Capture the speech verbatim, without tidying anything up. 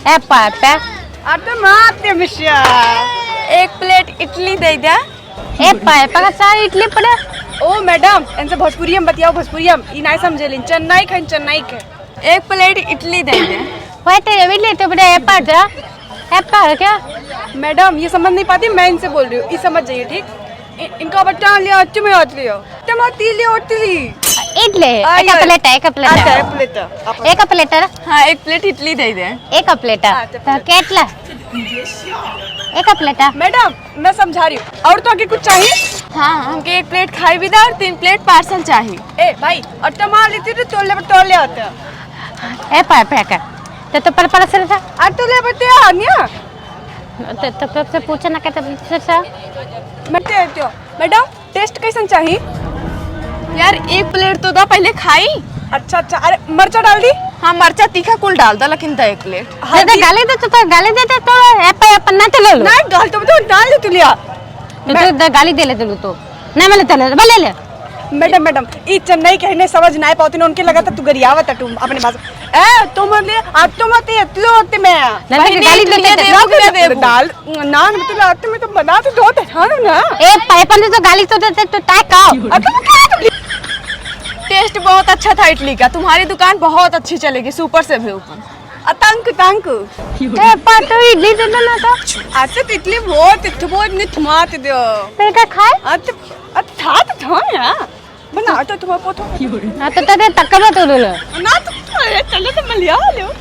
ए पापा। अरे माते मिश्रा। एक प्लेट इडली दे दे। ए पापा का सारा इडली पड़ा। ओ मैडम, इनसे भोजपुरी में बतियाओ, भोजपुरी में। ई नाय समझे लिन, चेन्नई खाइन, चेन्नई के। एक प्लेट इडली दे दे। वह तो ये भी लेते बड़े ए पापा। ए पापा क्या? मैडम, ये समझ नहीं पाती, मैं इनसे बोल रही हूँ, ये समझ जाइए, ठीक? इ-, इनका बच्चा लिया, अच्छे में हाथ लिया। टमाटी लिया, इडली। इडली, आइए। एक प्लेट है, एक प्लेट है। अच्छा, एक प्लेट है। आप एक प्लेट है? हाँ, एक प्लेट इडली दे दे। एक प्लेट है। हाँ, तो प्लेट। केटला? एक प्लेट है। मैडम, मैं समझा रही हूँ, और तो आगे कुछ चाहिए? हाँ, हमके एक प्लेट खाई भी दा और तीन प्लेट पार्सल चाहिए। ए भाई, और टमाटर लेती तो तोड़ ले, तोड़ ले आते हैं। ए पापा का। तो, तो पर, पर से था। और तो ले बते आ, निया। तो, तो कब से पूछे ना कहते, से, से। मैं दे दो। मैडम, टेस्ट कैसन चाही? यार, एक प्लेट तो दा, पहले खाई। अच्छा, अच्छा, अरे, मरचा डाल दी? हाँ, मरचा तीखा कुल डाल दा, लेकिन दा एक प्लेट। हाँ, दे, दे, दी। गाली दे तो, तो गाली दे दे तो, ए पे अपन ना चलो लो। ना, गाल तो, तो डाल दे तू लिया। तो, मैं तो दा गाली दे ले तू तो। ना, मैं ले चले, ले ले। मैडम, मैडम, ई चेन्नई के हने समझ ना पावती ना, उनके लगा था तू गरियावत है, तू अपने भाषा। ए, तुम बोले, अब तुम होते, इतलो होते मैं। ना, तो पहले गाली इडली देते दे, थे। ना, फिर दे दे। दाल, नान में तो लाते में तो बना तो दो थे, हाँ ना? ए, पाइपन से तो गाली तो देते, तो ताय का? अब तुम क्या तुम टेस्ट बहुत अच्छा था इडली का, तुम्हारी दुकान बहुत अच्छी चलेगी, सुपर से भी ऊपर। आ, thank you, thank you। ए, पा तो इडली दे दो ना तो। अच्छा, तो इडली बहुत, बहुत निथमात दो। पेटा खाए? आ, तो, आ, था तो था ना। बना तो तुम्हारे पोतो। हाँ, तो तबे तक कब तो लो। ना तो, अरे, चलो तो मलिया लो।